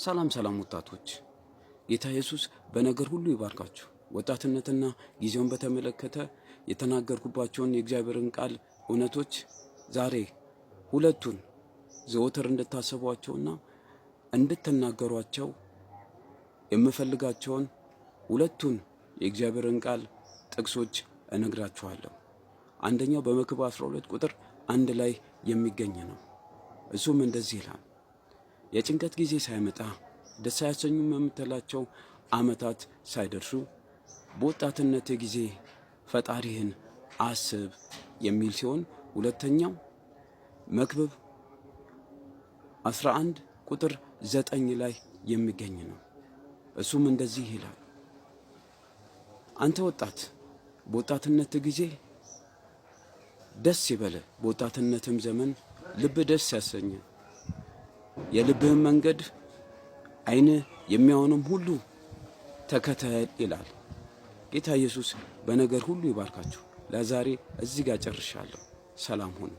ሰላም ሰላም ወጣቶች፣ ጌታ ኢየሱስ በነገር ሁሉ ይባርካችሁ። ወጣትነትና ጊዜውን በተመለከተ የተናገርኩባቸውን የእግዚአብሔርን ቃል እውነቶች ዛሬ ሁለቱን ዘወትር እንድታስቧቸውና እንድትናገሯቸው የምፈልጋቸውን ሁለቱን የእግዚአብሔርን ቃል ጥቅሶች እነግራችኋለሁ። አንደኛው በመክብብ 12 ቁጥር 1 ላይ የሚገኝ ነው። እሱም እንደዚህ ይላል፣ የጭንቀት ጊዜ ሳይመጣ ደስ አያሰኙም የምትላቸው ዓመታት ሳይደርሱ በወጣትነት ጊዜ ፈጣሪህን አስብ የሚል ሲሆን፣ ሁለተኛው መክብብ 11 ቁጥር 9 ላይ የሚገኝ ነው። እሱም እንደዚህ ይላል፣ አንተ ወጣት በወጣትነት ጊዜ ደስ ይበልህ፣ በወጣትነትም ዘመን ልብህ ደስ ያሰኘ፣ የልብህን መንገድ ዓይንህ የሚያውንም ሁሉ ተከተል ይላል። ጌታ ኢየሱስ በነገር ሁሉ ይባርካችሁ። ለዛሬ እዚህ ጋር ጨርሻለሁ። ሰላም ሁኑ።